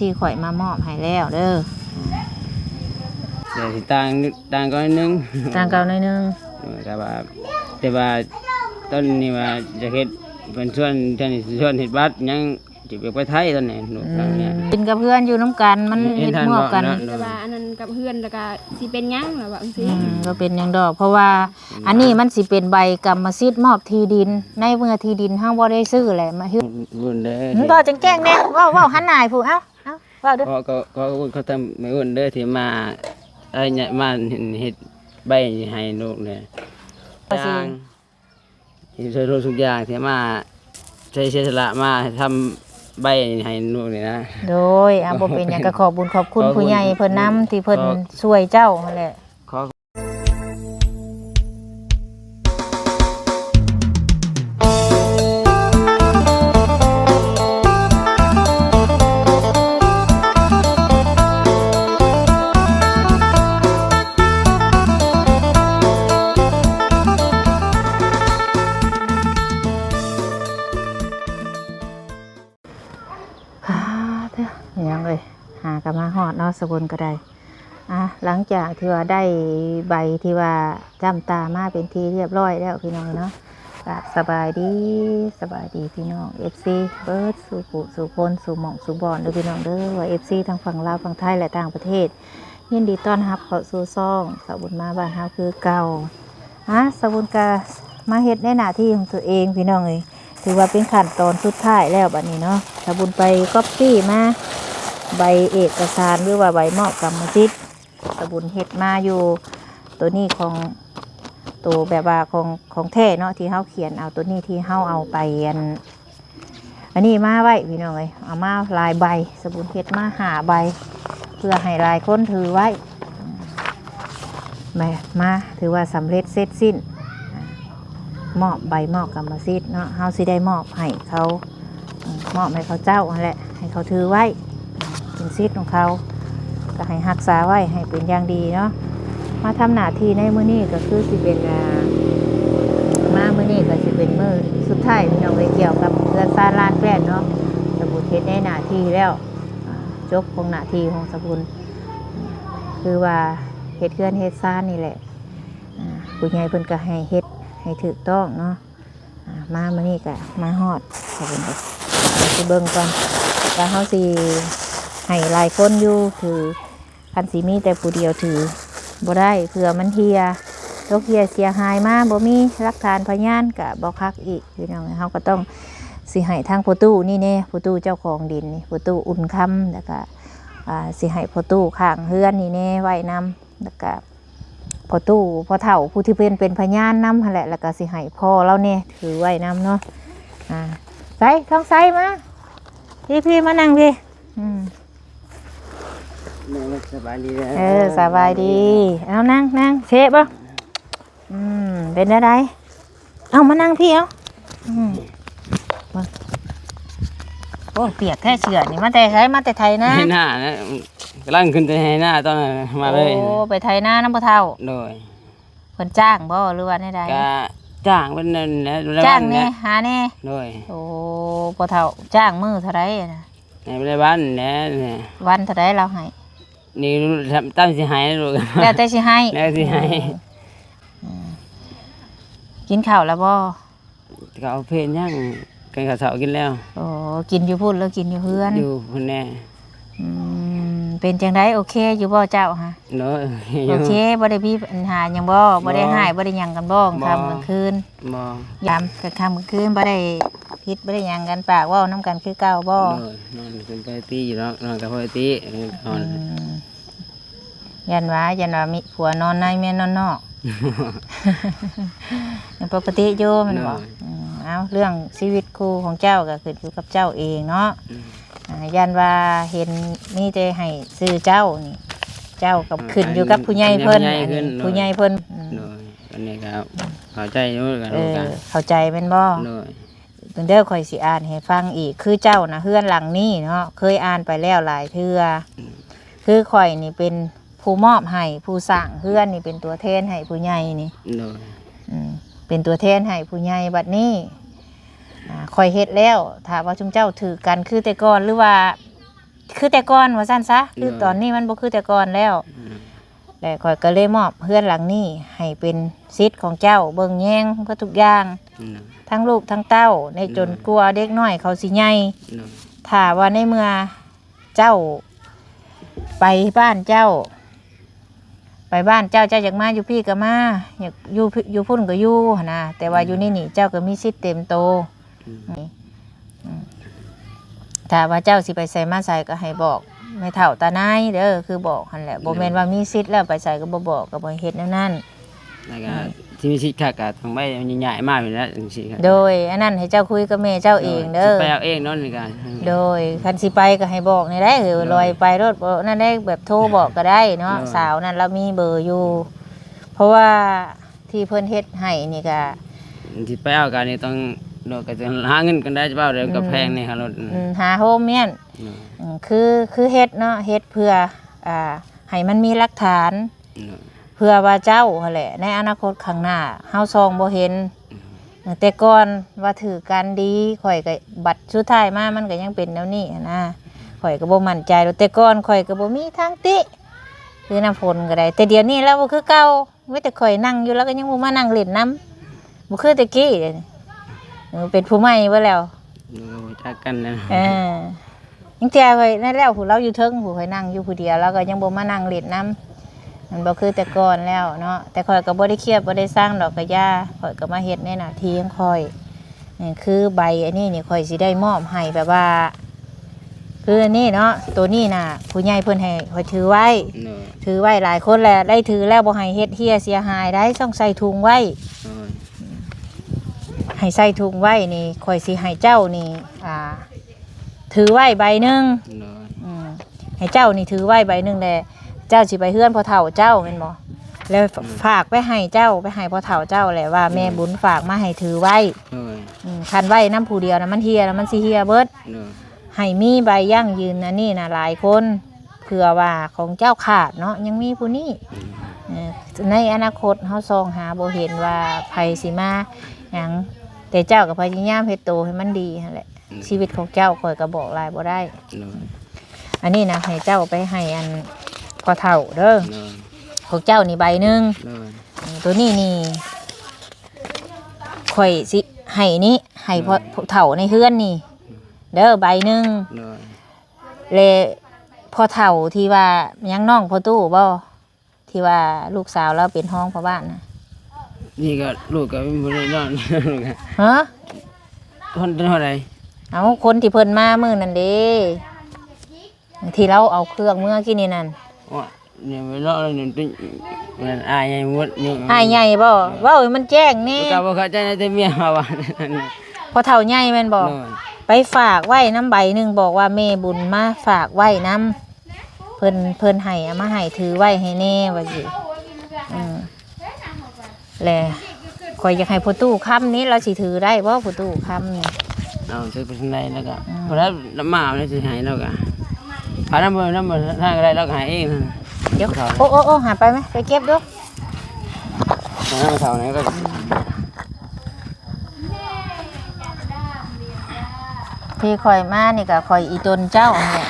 ທີ່ຂ້ອຍມາມອບໃຫ້ແລ້ວເດີ. ແຕ່ຊິຕ່າງ ຕ່າງກັນໜ້ອຍໜຶ່ງ ຕ່າງກັນໜ້ອຍໜຶ່ງ. ເອີ ແຕ່ວ່າ ແຕ່ວ່າຕອນນີ້ວ່າຈະເຮັດເປັນຊວນ ຊວນ ຊວນເຮັດບັດຫຍັງ ຊິໄປ ໄປໄທຕອນນີ້ ລູກ ອືມ ເນຍ ກິນກັບເພື່ອນຢູ່ນຳກັນ ມັນເຮັດ ເຮັດ ເຮັດຮ່ວມກັນ ແຕ່ວ່າອັນນັ້ນກັບເພື່ອນ ແລ້ວກໍຊິເປັນຫຍັງລະວ່າຈັ່ງຊີ້. ອືມ ບໍ່ເປັນຫຍັງດອກ ເພາະວ່າອັນນີ້ມັນຊິເປັນໃບກຳມະສິດມອບທີ່ດິນ ໃນເມື່ອທີ່ດິນເຮົາບໍ່ໄດ້ຊື້ແຫຼະ ມາເຮັດ ເວົ້າແຈ້ງໆແດ່ ເວົ້າ ເວົ້າຫັນໜ້າໃຫ້ຜູ້ ເອົ້າ ເອົ້າ ເວົ້າເດີ້. ຂໍ ຂໍ ຂໍຂອບຄຸນຂອບໃຈແມ່ອຸ່ນເດີ້ ທີ່ມາ ເອີຍ ມາເຮັດໃບໃຫ້ລູກເດີ້ ເຮັດຊ່ວຍທຸກຢ່າງ ທີ່ມາໃຊ້ເສຍສະຫຼະມາທຳໃບໃຫ້ລູກນີ້ນະ. ໂດຍ ເອົາ ບໍ່ເປັນຫຍັງ ກໍຂອບບຸນຂອບຄຸນ ຂອບຄຸນຜູ້ໃຫຍ່ເພິ່ນນຳ ທີ່ເພິ່ນ ຂໍ ຊ່ວຍເຈົ້າຫັ້ນແຫຼະ. ຂໍ ອາ ເດີ ພີ່ນ້ອງເອີຍ ຫາກໍມາຮອດເນາະ ສະບຸນກໍໄດ້. ອ່າ ຫຼັງຈາກທີ່ວ່າໄດ້ໃບທີ່ວ່າຈ້ຳຕາມາເປັນທີ່ຮຽບຮ້ອຍແລ້ວ ພີ່ນ້ອງເນາະ ກະສະບາຍດີ ສະບາຍດີພີ່ນ້ອງເອັຟຊີເບິດສູ່ຜູ້ສູ່ຄົນ ສູ່ໝ່ອງສູ່ບ່ອນເດີ້ ພີ່ນ້ອງເດີ້ ວ່າເອັຟຊີທັງຝັ່ງລາວ ຝັ່ງໄທ ແລະ ຕ່າງປະເທດ ຍິນດີຕ້ອນຮັບເຂົ້າສູ່ຊ່ອງສາວບຸນມາບ້ານເຮົາຄືເກົ່າ. ອ່າ ສາວບຸນກະມາເຮັດໃນໜ້າທີ່ຂອງຕົວເອງ ພີ່ນ້ອງເອີຍ ຖືວ່າເປັນຂັ້ນຕອນສຸດທ້າຍແລ້ວບັດນີ້ເນາະ. ສາວບຸນໄປກັອບປີ້ມາໃບເອກະສານ ຫຼືວ່າໃບມອບກຳມະສິດ ສາວບຸນເຮັດມາຢູ່ໂຕນີ້ຂອງ ໂຕແບບວ່າຂອງ ຂອງແທ້ເນາະ ທີ່ເຮົາຂຽນເອົາໂຕນີ້ ທີ່ເຮົາເອົາໄປອັນ ອັນນີ້ມາໄວ້ ພີ່ນ້ອງເອີຍ ເອົາມາຫຼາຍໃບ ສາວບຸນເຮັດມາຫ້າໃບ ເພື່ອໃຫ້ຫຼາຍຄົນຖືໄວ້. ແມ່ນ ມາ ຖືວ່າສຳເລັດເສັດສິ້ນ ມອບໃບມອບກຳມະສິດເນາະ ເຮົາຊິໄດ້ມອບໃຫ້ເຂົາ ມອບໃຫ້ເຂົາເຈົ້າຫັ້ນແຫຼະ ໃຫ້ເຂົາຖືໄວ້ ເປັນສິດຂອງເຂົາ ກໍໃຫ້ຮັກສາໄວ້ໃຫ້ເປັນຢ່າງດີເນາະ. ມາທຳໜ້າທີ່ໃນມື້ນີ້ກໍຄືຊິເປັນ ອ່າ ມາມື້ນີ້ກໍຊິເປັນມື້ສຸດທ້າຍ ພີ່ນ້ອງເອີຍ ກ່ຽວກັບເຮືອນຊານລານແປ້ນເນາະ. ສາວບຸນເຮັດໃນໜ້າທີ່ແລ້ວ ອ່າ ຈົບຂອງໜ້າທີ່ຂອງສາວບຸນ ຄືວ່າເຮັດເຮືອນເຮັດຊານນີ້ແຫຼະ. ອ່າ ຜູ້ໃຫຍ່ເພິ່ນກໍໃຫ້ເຮັດໃຫ້ຖືກຕ້ອງເນາະ. ອ່າ ມາມື້ນີ້ກະມາຮອດ ເຮົາເບິ່ງກ່ອນ ວ່າເຮົາຊິໃຫ້ຫຼາຍຄົນຢູ່ ຄືຄັນຊິມີແຕ່ຜູ້ດຽວຖືບໍ່ໄດ້ ເພື່ອມັນເຫ່ຍ ຕົກເຫ່ຍເສຍຫາຍມາ ບໍ່ມີຫຼັກຖານພະຍານກະບໍ່ຄັກອີກ ພີ່ນ້ອງ. ເຮົາກໍຕ້ອງຊິໃຫ້ທາງພໍ່ຕູ້ນີ້ແດ່ ພໍ່ຕູ້ເຈົ້າຂອງດິນນີ້ ພໍ່ຕູ້ອຸ່ນຄຳ ແລ້ວກະ ອ່າ ຊິໃຫ້ພໍ່ຕູ້ຂ້າງເຮືອນນີ້ແດ່ໄວ້ນຳ ແລ້ວກະ ພໍ່ຕູ້ ພໍ່ເຖົ້າ ຜູ້ທີ່ເພິ່ນເປັນພະຍານນຳຫັ້ນແຫຼະ ແລ້ວກໍຊິໃຫ້ພໍ່ລາວແດ່ຖືໄວ້ນຳເນາະ. ອ່າ ໃສ ທອງໃສ ມາ ພີ່ໆ ມານັ່ງພີ່. ອືມ ສະບາຍດີເດີ. ເອີ ສະບາຍດີ. ເອົາ ນັ່ງ ນັ່ງ ເຊະບໍ່? ອືມ ເປັນແນວໃດ? ເອົາ ມານັ່ງພີ້ ເອົາ. ອືມ ໂອ້ ປຽກແທ້ເສື້ອນີ້ ມາແຕ່ໃສ? ມາແຕ່ໄຖນາ? ໄຖນານະ ກຳລັງຂຶ້ນໄປໄຖນາຕອນນັ້ນ ມາເລີຍ. ໂອ້ ໄປໄຖນານຳພໍ່ເຖົ້າ? ໂດຍ. ເພິ່ນຈ້າງບໍ່ ຫຼືວ່າແນວໃດ? ກະຈ້າງເພິ່ນນັ້ນແຫຼະ ຈ້າງແດ່ ຫາແດ່. ໂດຍ. ໂອ້ ພໍ່ເຖົ້າຈ້າງມື້ເທົ່າໃດນະ? ໃນລາຍວັນແຫຼະ. ວັນເທົ່າໃດລາວໃຫ້? ນີ້ຕາມຊິໃຫ້ລູກ ແລ້ວແຕ່ຊິໃຫ້ ແລ້ວຊິໃຫ້. ອືມ ອືມ ກິນເຂົ້າແລ້ວບໍ່? ເຂົ້າເພນຍັງ ກິນເຂົ້າເຊົ້າກິນແລ້ວ. ໂອ້ ກິນຢູ່ພຸ້ນ ຫຼືກິນຢູ່ເຮືອນ? ຢູ່ພຸ້ນແດ່. ອືມ ເປັນຈັ່ງໃດ ໂອເຄຢູ່ບໍ່ເຈົ້າຫະ? ໂດຍ ໂອເຄຢູ່. ໂອເຄ ບໍ່ໄດ້ມີບັນຫາຫຍັງບໍ່? ບໍ່ ບໍ່ໄດ້ຮ້າຍ ບໍ່ໄດ້ຫຍັງກັນບໍ່ ກາງຄ່ຳກາງຄືນ? ບໍ່ ຍາມກາງຄ່ຳກາງຄືນ ບໍ່ໄດ້ຜິດ ບໍ່ໄດ້ຫຍັງກັນ ປາກເວົ້ານຳກັນຄືເກົ່າບໍ່? ໂດຍ ນອນກັນປົກກະຕິຢູ່ເນາະ ນອນກັນປົກກະຕິ ອືມ ນອນ. ຢ້ານວ່າ ຢ້ານວ່າມີຜົວນອນໃນເມຍນອນນອກ ຍັງປົກກະຕິຢູ່ແມ່ນບໍ່? ໂດຍ. ອືມ ເອົາ ເລື່ອງຊີວິດຄູ່ຂອງເຈົ້າກໍຂຶ້ນຢູ່ກັບເຈົ້າເອງເນາະ. ອືມ ອ່າ ຢ້ານວ່າເຫັນມີແຕ່ໃຫ້ຊື່ເຈົ້ານີ້ ເຈົ້າກໍຂຶ້ນຢູ່ກັບຜູ້ໃຫຍ່ເພິ່ນ ອັນນີ້ຜູ້ໃຫຍ່ເພິ່ນ. ອືມ ໂດຍ ອັນນີ້ກໍເຂົ້າໃຈຢູ່ ເອີ ເຂົ້າໃຈແມ່ນບໍ່? ໂດຍ. ເບິ່ງເດີ ຂ້ອຍຊິອ່ານໃຫ້ຟັງອີກ ຄືເຈົ້ານະ ເຮືອນຫຼັງນີ້ເນາະ ເຄີຍອ່ານໄປແລ້ວຫຼາຍເທື່ອ. ອືມ ຄືຂ້ອຍນີ້ເປັນຜູ້ມອບໃຫ້ ຜູ້ສ້າງເຮືອນນີ້ ເປັນຕົວແທນໃຫ້ຜູ້ໃຫຍ່ນີ້. ໂດຍ. ອືມ ເປັນຕົວແທນໃຫ້ຜູ້ໃຫຍ່. ບັດນີ້ ອ່າ ຂ້ອຍເຮັດແລ້ວ ຖ້າວ່າຊຸມເຈົ້າຖືກກັນຄືແຕ່ກ່ອນ ຫຼືວ່າ ຄືແຕ່ກ່ອນວ່າຊັ້ນຊະ ຄື ໂດຍ ຕອນນີ້ມັນບໍ່ຄືແຕ່ກ່ອນແລ້ວ ໂດຍ ແລະ ຂ້ອຍກໍເລີຍມອບເຮືອນຫຼັງນີ້ໃຫ້ເປັນສິດຂອງເຈົ້າ ເບິ່ງແຍງເບິດທຸກຢ່າງ ໂດຍ ທັງລູກທັງເຕົ້າ ໃນ ໂດຍ ຈົນກວ່າເດັກນ້ອຍເຂົາຊິໃຫຍ່ ໂດຍ ຖ້າວ່າໃນເມື່ອເຈົ້າໄປບ້ານເຈົ້າ ໄປບ້ານເຈົ້າ ເຈົ້າຢາກມາຢູ່ພີ້ກໍມາ ຢາກຢູ່ ຢູ່ພຸ້ນກໍຢູ່ຫັ້ນນະ ແຕ່ວ່າ ອືມ ຢູ່ໃນນີ້ເຈົ້າກໍມີສິດເຕັມໂຕ ອືມ ນີ້ ອືມ ຖ້າວ່າເຈົ້າຊິໄປໃສມາໃສກໍໃຫ້ບອກແມ່ເຖົ້າຕານາຍເດີ ຄືບອກຫັ້ນແຫຼະ ໂດຍ ບໍ່ແມ່ນວ່າມີສິດແລ້ວໄປໃສກໍບໍ່ບອກ ກໍບໍ່ເຮັດແນວນັ້ນ ແລ້ວກໍ ອືມ ທີ່ມີສິດຄັກກໍຕ້ອງໄປຍ້າຍມາພີ້ແຫຼະ ຈັ່ງຊີ້ ໂດຍ ອັນນັ້ນໃຫ້ເຈົ້າຄຸຍກັບແມ່ເຈົ້າເອງເດີ ໂດຍ ຊິໄປເອົາເອງເນາະນີ້ກໍ ໂດຍ ຄັນຊິໄປກໍໃຫ້ບອກນີ້ແຫຼະ ເອີ ໂດຍ ລອຍໄປໂລດ ບໍ່ນັ້ນໄດ້ ແບບໂທບອກກໍໄດ້ເນາະ ໂດຍ ສາວນັ້ນລາວມີເບີຢູ່ ເພາະວ່າທີ່ເພິ່ນເຮັດໃຫ້ນີ້ກໍ ຊິໄປເອົາກໍນີ້ຕ້ອງ ໂດຍ ກໍຈະຫາເງິນກັນໄດ້ ເວົ້າແລ້ວກໍ ອືມ ແພງນີ້ຫາໂລດ ອືມ ຫາໂຮມແມ່ນ ໂດຍ ອືມ ຄື ຄືເຮັດເນາະ ເຮັດເພື່ອ ອ່າ ໃຫ້ມັນມີຫຼັກຖານ ໂດຍ ເພື່ອວ່າເຈົ້າຫັ້ນແຫຼະ ໃນອະນາຄົດຂ້າງໜ້າເຮົາສ່ອງບໍ່ເຫັນ ໂດຍ ແຕ່ກ່ອນວ່າຖືກກັນດີ ຂ້ອຍກໍ ບັດສຸດທ້າຍມາມັນກໍຍັງເປັນແນວນີ້ຫັ້ນນະ ຂ້ອຍກໍບໍ່ໝັ້ນໃຈດອກ ແຕ່ກ່ອນຂ້ອຍກໍບໍ່ມີທາງຕິ ຄືນ້ຳຝົນກໍໄດ້ ແຕ່ດຽວນີ້ລາວບໍ່ຄືເກົ່າ ມີແຕ່ຂ້ອຍນັ່ງຢູ່ ລາວກໍຍັງບໍ່ມານັ່ງຫຼິ້ນນຳ ບໍ່ຄືແຕ່ກີ້ເດ ເອີ ເປັນຜູ້ໃໝ່ເບິດແລ້ວ ເອີ ຮູ້ຈັກກັນແລ້ວ ເອີ ຍັງເທື່ອຂ້ອຍນັ້ນແລ້ວ ຜູ້ລາວຢູ່ເທິງ ຜູ້ຂ້ອຍນັ່ງຢູ່ຜູ້ດຽວ ລາວກໍຍັງບໍ່ມານັ່ງຫຼິ້ນນຳ ມັນບໍ່ຄືແຕ່ກ່ອນແລ້ວເນາະ ແຕ່ຂ້ອຍກໍບໍ່ໄດ້ຄຽດບໍ່ໄດ້ຊັງດອກ ກະຢ່າ ຂ້ອຍກໍມາເຮັດໃນໜ້າທີ່ຂອງຂ້ອຍ ນີ້ຄືໃບອັນນີ້ນີ້ ຂ້ອຍຊິໄດ້ມອບໃຫ້ແບບວ່າ ຄືອັນນີ້ເນາະ ໂຕນີ້ນະ ຜູ້ໃຫຍ່ເພິ່ນໃຫ້ຂ້ອຍຖືໄວ້ ໂດຍ ຖືໄວ້ຫຼາຍຄົນແລ້ວ ໄດ້ຖືແລ້ວບໍ່ໃຫ້ເຮັດເຮ່ຍເສຍຫາຍໄດ໋ ຕ້ອງໃສ່ຖົງໄວ້ ໂດຍ ໃຫ້ໃສ່ຖົງໄວ້ນີ້ ຂ້ອຍຊິໃຫ້ເຈົ້ານີ້ ອ່າ ຖືໄວ້ໃບໜຶ່ງ ໂດຍ ອືມ ໃຫ້ເຈົ້ານີ້ຖືໄວ້ໃບໜຶ່ງແຫຼະ ເຈົ້າຊິໄປເຮືອນພໍ່ເຖົ້າເຈົ້າແມ່ນບໍ່ ແລ້ວ ອືມ ຝາກໄປໃຫ້ເຈົ້າ ໄປໃຫ້ພໍ່ເຖົ້າເຈົ້າແຫຼະວ່າ ໂດຍ ແມ່ບຸນຝາກມາໃຫ້ຖືໄວ້ ໂດຍ ອືມ ຄັນໄວ້ນຳຜູ້ດຽວນະ ມັນເຮ່ຍນະ ມັນຊິເຮ່ຍເບິດ ໂດຍ ໃຫ້ມີໃບຢັ້ງຢືນອັນນີ້ນະຫຼາຍຄົນ ເພື່ອວ່າຂອງເຈົ້າຂາດເນາະ ຍັງມີຜູ້ນີ້ ອືມ ເອີ ໃນອະນາຄົດເຮົາສ່ອງຫາບໍ່ເຫັນວ່າໃຜຊິມາຫຍັງ ແຕ່ເຈົ້າກໍພະຍາຍາມເຮັດໂຕໃຫ້ມັນດີຫັ້ນແຫຼະ ອືມ ຊີວິດຂອງເຈົ້າຂ້ອຍກໍບອກຫຼາຍບໍ່ໄດ້ ໂດຍ ອັນນີ້ນະ ໃຫ້ເຈົ້າໄປໃຫ້ອັນພໍ່ເຖົ້າເດີ ໂດຍ ຂອງເຈົ້ານີ້ໃບໜຶ່ງ ໂດຍ ອືມ ໂຕນີ້ນີ້ ຂ້ອຍຊິໃຫ້ນີ້ ໃຫ້ພໍ່ ອືມ ເຖົ້າໃນເຮືອນນີ້ເດີ ໃບໜຶ່ງ ໂດຍ ແລະ ພໍ່ເຖົ້າທີ່ວ່າ ຍັງນ້ອງພໍ່ຕູ້ບໍ່? ທີ່ວ່າລູກສາວລາວເປັນຮອງພໍ່ບ້ານນະ ນີ້ກໍລູກກໍບໍ່ໄດ້ນອນ ຮະ? ຄົນເທົ່າໃດ? ເອົາ ຄົນທີ່ເພິ່ນມາມື້ນັ້ນເດ້ ທີ່ລາວເອົາເຄື່ອງເມືອກິນນີ້ນັ້ນ ໂອ້ຍ ນີ້ໄປເລາະແລ້ວນີ້ ອາຍໃຫຍ່ໝົດ ອາຍໃຫຍ່ບໍ່? ເອີ ເວົ້າໃຫ້ມັນແຈ້ງແດ່ ກໍບໍ່ເຂົ້າໃຈນະ ແຕ່ເມຍເຮົາວ່າ ພໍ່ເຖົ້າໃຫຍ່ແມ່ນບໍ່? ໂດຍ ໄປຝາກໄວ້ນຳໃບໜຶ່ງ ບອກວ່າແມ່ບຸນມາຝາກໄວ້ນຳ ເພິ່ນ ເພິ່ນໃຫ້ ເອົາມາໃຫ້ ຖືໄວ້ໃຫ້ແດ່ວ່າຊີ້ ອືມ ແລະ ຂ້ອຍຢາກໃຫ້ພໍ່ຕູ້ຄຳນີ້ ລາວຊິຖືໄດ້ບໍ່ ພໍ່ຕູ້ຄຳນີ້? ເອົາ ຖືໄປທາງໃດແລ້ວກໍ ອືມ ພໍແລ້ວ ມາເອົາແລ້ວຊິໃຫ້ລາວກໍ ພານຳ ນຳທາງກໍໄດ້ ລາວກໍໃຫ້ເອງ ດຽວ ໂອ້ ໂອ້ ໂອ້ ຫາໄປໄໝ ໄປເກັບດູ ເອົາເທົ່ານີ້ກໍ ທີ່ຂ້ອຍມານີ້ກໍຂ້ອຍອີ່ຕົນເຈົ້າຫັ້ນແຫຼະ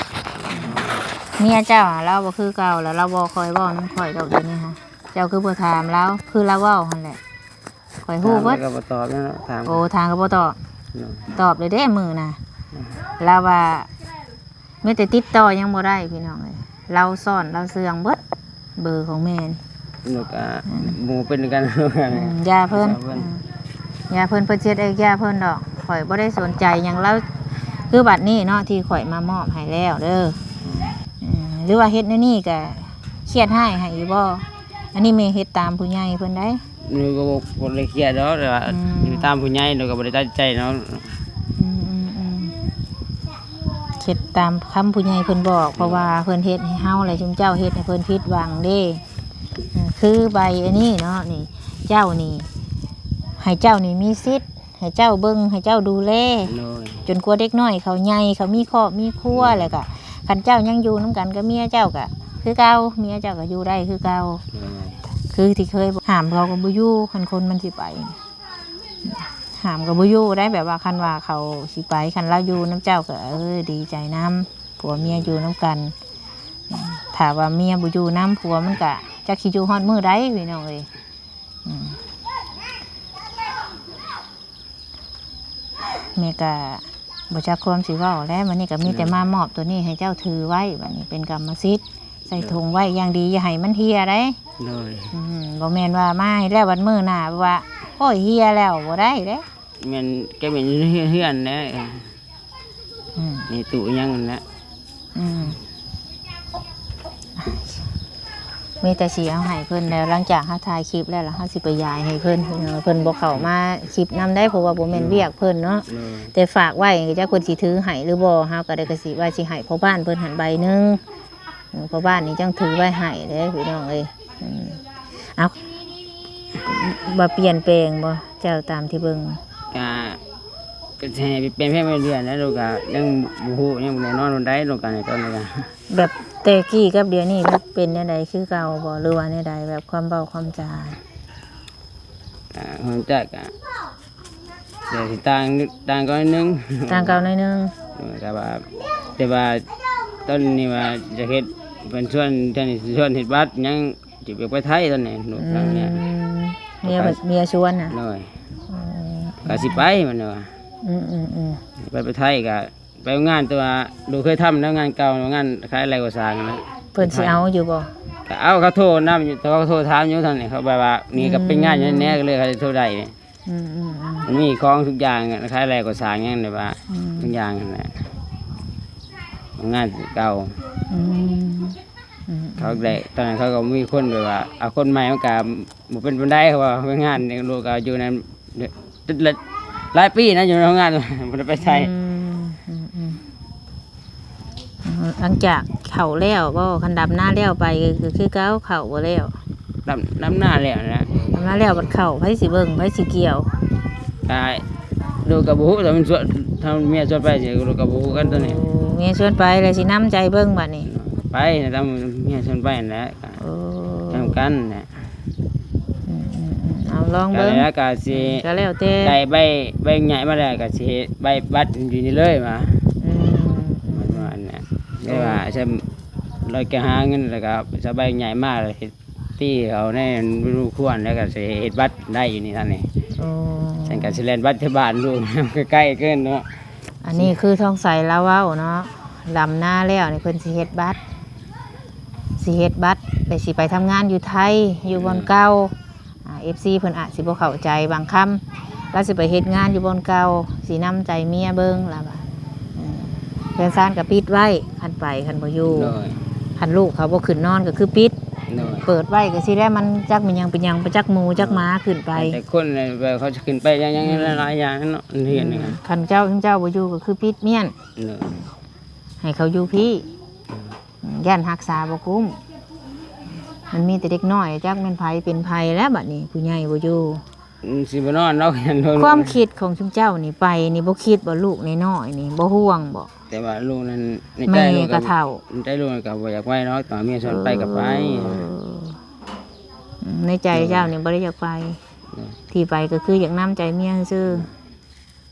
ເມຍເຈົ້າຫັ້ນລາວບໍ່ຄືເກົ່າແລ້ວ ລາວບໍ່ຄ່ອຍເວົ້ານຳຂ້ອຍດອກດຽວນີ້ຫັ້ນ ເຈົ້າຄືບໍ່ຖາມລາວ ຄືລາວເວົ້າຫັ້ນແຫຼະ ຂ້ອຍຮູ້ເບິດ ຖາມກໍບໍ່ຕອບແລ້ວເນາະ ຖາມ ໂອ້ ຖາມກໍບໍ່ຕອບ ໂດຍ ຕອບແລ້ວເດ້ມື້ນະ ໂດຍ ລາວວ່າ ມີແຕ່ຕິດຕໍ່ຍັງບໍ່ໄດ້ພີ່ນ້ອງເອີຍ ລາວຊ້ອນລາວເຊື່ອງເບິດ ເບີຂອງແມ່ນີ້ ແລ້ວກໍ ອືມ ໝູ່ເປັນກັນ ອືມ ຢ່າເພິ່ນ ຢ່າເພິ່ນ ອືມ ຢ່າເພິ່ນ ເພິ່ນຊິເຮັດເອງ ຢ່າເພິ່ນດອກ ຂ້ອຍບໍ່ໄດ້ສົນໃຈຫຍັງລາວ ຄືບັດນີ້ເນາະ ທີ່ຂ້ອຍມາມອບໃຫ້ແລ້ວເດີ ອືມ ອືມ ຫຼືວ່າເຮັດແນວນີ້ກໍຄຽດຮ້າຍໃຫ້ຢູ່ບໍ່? ອັນນີ້ແມ່ເຮັດຕາມຜູ້ໃຫຍ່ເພິ່ນໃດ ນີ້ກໍບໍ່ ບໍ່ໄດ້ຄຽດດອກ ແຕ່ວ່າ ອືມ ຢູ່ຕາມຜູ້ໃຫຍ່ ແລ້ວກໍບໍ່ໄດ້ຕັດໃຈເນາະ ອືມໆໆ ເຮັດຕາມຄຳຜູ້ໃຫຍ່ເພິ່ນບອກ ເພາະວ່າເພິ່ນເຮັດໃຫ້ເຮົາ ແລະ ຊຸມເຈົ້າເຮັດໃຫ້ເພິ່ນຜິດຫວັງເດ້ ເອີ ຄືໃບອັນນີ້ເນາະ ນີ້ ເຈົ້ານີ້ ໃຫ້ເຈົ້ານີ້ມີສິດ ໃຫ້ເຈົ້າເບິ່ງ ໃຫ້ເຈົ້າດູແລ ໂດຍ ຈົນກວ່າເດັກນ້ອຍເຂົາໃຫຍ່ ເຂົາມີຄອບມີຄົວ ໂດຍ ແລ້ວກະ ຄັນເຈົ້າຍັງຢູ່ນຳກັນກັບເມຍເຈົ້າກະຄືເກົ່າ ເມຍເຈົ້າກະຢູ່ໄດ້ຄືເກົ່າ ໂດຍ ຄືທີ່ເຄີຍຫ້າມເຂົາກໍບໍ່ຢູ່ ຄັນຄົນມັນຊິໄປ ຫ້າມກໍບໍ່ຢູ່ໄດ້ ແບບວ່າຄັນວ່າເຂົາຊິໄປ ຄັນລາວຢູ່ນຳເຈົ້າກໍ ເອີ ດີໃຈນຳ ຜົວເມຍຢູ່ນຳກັນ. ອືມ ຖ້າວ່າເມຍບໍ່ຢູ່ນຳ ຜົວມັນກະຈັກຊິຢູ່ຮອດມື້ໃດ ພີ່ນ້ອງເອີຍ. ອືມ ແມ່ກະບໍ່ຈັກຄວາມຊິເວົ້າແຫຼະ. ບັດນີ້ກະມີແຕ່ມາມອບໂຕນີ້ໃຫ້ເຈົ້າຖືໄວ້ ບັດນີ້ເປັນກຳມະສິດ ໃສ່ຖົງໄວ້ຢ່າງດີ ຢ່າໃຫ້ມັນເຫ່ຍໃດ. ໂດຍ ອືມ ບໍ່ແມ່ນວ່າມາໃຫ້ແລ້ວ ບັດມື້ໜ້າວ່າ ໂອ້ຍ ເຫ່ຍແລ້ວ ບໍ່ໄດ້ເດ້. ແມ່ນ ແກະແມ່ນຢູ່ໃນເຮືອນແຫຼະ. ອືມ ໃນຕູ້ຫຍັງຫັ້ນແຫຼະ. ອືມ ມີແຕ່ຊິເອົາໃຫ້ເພິ່ນແລ້ວ ຫຼັງຈາກເຮົາຖ່າຍຄລິບແລ້ວ ລະເຮົາຊິໄປຢາຍໃຫ້ເພິ່ນ. ເພິ່ນບໍ່ເຂົ້າມາຄລິບນຳໄດ໋ ເພາະວ່າບໍ່ແມ່ນວຽກເພິ່ນເນາະ. ໂດຍ ແຕ່ຝາກໄວ້ ຈັກເພິ່ນຊິຖືໃຫ້ຫຼືບໍ່ ເຮົາກະໄດ້ກະຊິວ່າຊິໃຫ້ພໍ່ບ້ານເພິ່ນຫັ້ນໃບໜຶ່ງ. ອືມ ພໍ່ບ້ານນີ້ຈັ່ງຖືໄວ້ໃຫ້ເດ້ ພີ່ນ້ອງເອີຍ. ອືມ ເອົາ ວ່າປ່ຽນແປງບໍ່ ເຈົ້າຕາມທີ່ເບິ່ງ? ກະ ກະຊິໃຫ້ປ່ຽນແປງເປັນເດືອນແລ້ວ ລູກກະຍັງບໍ່ຮູ້ ຍັງບໍ່ແນ່ນອນປານໃດ ລູກກະໃນຕອນນີ້ກະ. ແບບແຕ່ກີ້ກັບດຽວນີ້ມັນເປັນແນວໃດ ຄືເກົ່າບໍ່ ຫຼືວ່າແນວໃດ ແບບຄວາມເວົ້າຄວາມຈາ? ກະຄວາມຈາກະ ແຕ່ຊິຕ່າງ ຕ່າງກັນໜ້ອຍໜຶ່ງ ຕ່າງກັນໜ້ອຍໜຶ່ງ. ເອີ ແຕ່ວ່າ ແຕ່ວ່າຕອນນີ້ວ່າຈະເຮັດ ເພິ່ນຊວນ ເທື່ອນີ້ຊິຊວນເຮັດບັດຫຍັງ ຊິໄປ ໄປໄທຕອນນີ້ ລູກ ອືມ ຫຼັງນີ້ ເມຍເພິ່ນ ເມຍຊວນນະ. ໂດຍ ອືມ ກະຊິໄປ ມັນວ່າ ອືມໆໆ ໄປ ໄປໄທກະໄປໂຮງງານ ແຕ່ວ່າລູກເຄີຍທຳແລ້ວ ງານເກົ່າ ງານຂາຍແຮ່ກໍ່ສ້າງນະ. ເພິ່ນຊິເອົາຢູ່ບໍ່? ກະເອົາ ເຂົາໂທນຳຢູ່ ແຕ່ວ່າເຂົາໂທຖາມຢູ່ທາງນີ້ ເຂົາແບບວ່ານີ້ກະເປັນງານຫຍັງແດ່ ອືມ ກະເລີຍເຂົາໂທໄດ້. ອືມໆໆ ມັນມີຂອງທຸກຢ່າງ ຂາຍແຮ່ກໍ່ສ້າງຫຍັງແບບວ່າ ອືມ ທຸກຢ່າງຫັ້ນແຫຼະ ໂຮງງານເກົ່າ. ອືມ ອືມ ເຂົາໄດ້ ຕອນນັ້ນເຂົາກະມີຄົນແບບວ່າ ເອົາຄົນໃໝ່ມັນກະບໍ່ເປັນປານໃດ ເພາະວ່າໂຮງງານນີ້ ລູກກະຢູ່ນັ້ນຫຼາຍປີນະ ຢູ່ໃນໂຮງງານ ບໍ່ໄດ້ໄປໃສ. ອືມ ອືມໆ ຫຼັງຈາກເຂົ້າແລ້ວບໍ່? ຄັນດຳນາແລ້ວໄປກະຄືເກົ່າ ເຂົ້າບໍ່ແລ້ວ? ດຳ ດຳນາແລ້ວນະ ດຳນາແລ້ວບັດເຂົ້າ ໃຜຊິເບິ່ງ ໃຜຊິກ່ຽວ? ກະ ລູກກະບໍ່ຮູ້ ຖ້າມັນຊວນ ຖ້າເມຍຊວນໄປ ລູກກະບໍ່ຮູ້ກັນໂຕນີ້. ໂອ້ ເມຍຊວນໄປແລ້ວຊິນຳໃຈເບິ່ງບັດນີ້? ໄປ ຕາມເມຍຊວນໄປຫັ້ນແຫຼະ. ໂອ້ ນຳກັນນະ. ອືມໆໆ ເອົາລອງເບິ່ງ ກະແລ້ວ ກະຊິ ກະແລ້ວແຕ່ ໄດ້ໃບ ໃບໃຫຍ່ມາແລ້ວກະຊິເຮັດໃບບັດຢູ່ນີ້ເລີຍວ່າ. ອືມ ປະມານນັ້ນ ແຕ່ວ່າ ໂອ້ ຊັ້ນ ລອຍກະຫາເງິນ ແລ້ວກະຈະໃບໃຫຍ່ມາ ແລ້ວເຮັດຕີເອົາໃນລະດູຄວນ ແລ້ວກະຊິເຮັດບັດໄດ້ຢູ່ນີ້ ຊັ້ນນີ້. ໂອ້ ຊັ້ນກະຊິແລ່ນບັດແຖວບ້ານລູກ ໃກ້ໆ ເກີນເນາະ. ອັນນີ້ຄືທອງໃສລາວເວົ້າເນາະ ດຳນາແລ້ວນີ້ເພິ່ນຊິເຮັດບັດ ຊິເຮັດບັດ ແລ້ວຊິໄປທຳງານຢູ່ໄທ ຢູ່ບ່ອນເກົ່າ. ອືມ ອາ ເອັຟຊີ ເພິ່ນອາດຊິບໍ່ເຂົ້າໃຈບາງຄຳ ລາວຊິໄປເຮັດງານຢູ່ບ່ອນເກົ່າ ຊິນຳໃຈເມຍເບິ່ງ ລາວວ່າ. ເອີ ເຮືອນຊານກະປິດໄວ້ ຄັນໄປ ຄັນບໍ່ຢູ່. ໂດຍ ຄັນລູກເຂົາບໍ່ຂຶ້ນນອນກະຄືປິດ. ໂດຍ ເປີດໄວ້ກະຊິແລ້ວ ມັນຈັກແມ່ນຫຍັງເປັນຫຍັງ ໄປຈັກໝູຈັກໝາຂຶ້ນໄປ. ແຕ່ຄົນແບບເຂົາຈະຂຶ້ນໄປຫຍັງ ອືມ ຫຼາຍໆຢ່າງເນາະ ເຮືອນນີ້. ອືມ ຄັນເຈົ້າ ເຈົ້າບໍ່ຢູ່ກະຄືປິດມ້ຽນ. ໂດຍ ໃຫ້ເຂົາຢູ່ພີ້. ອືມ ຢ້ານຮັກສາບໍ່ກຸ້ມ ມັນມີແຕ່ເດັກນ້ອຍ ຈັກແມ່ນໃຜເປັນໃຜແລ້ວ ບັດນີ້ຜູ້ໃຫຍ່ບໍ່ຢູ່. ອືມ ຊິບໍ່ນອນດອກ ຄວາມຄິດຂອງຊຸມເຈົ້ານີ້ໄປນີ້ ບໍ່ຄິດບໍ່ລູກນ້ອຍໆນີ້ ບໍ່ຫ່ວງບໍ່? ແຕ່ວ່າລູກນັ້ນ ໃນໃຈ ແມ່ ລູກກະເຖົ້າ ໃນໃຈລູກກະບໍ່ຢາກໄປດອກ ຕອນເມຍຊວນໄປກະໄປ. ເອີ ອືມ ໃນໃຈເຈົ້ານີ້ບໍ່ໄດ້ຢາກໄປ. ໂດຍ ທີ່ໄປກະຄືຢາກນຳໃຈເມຍຊື່.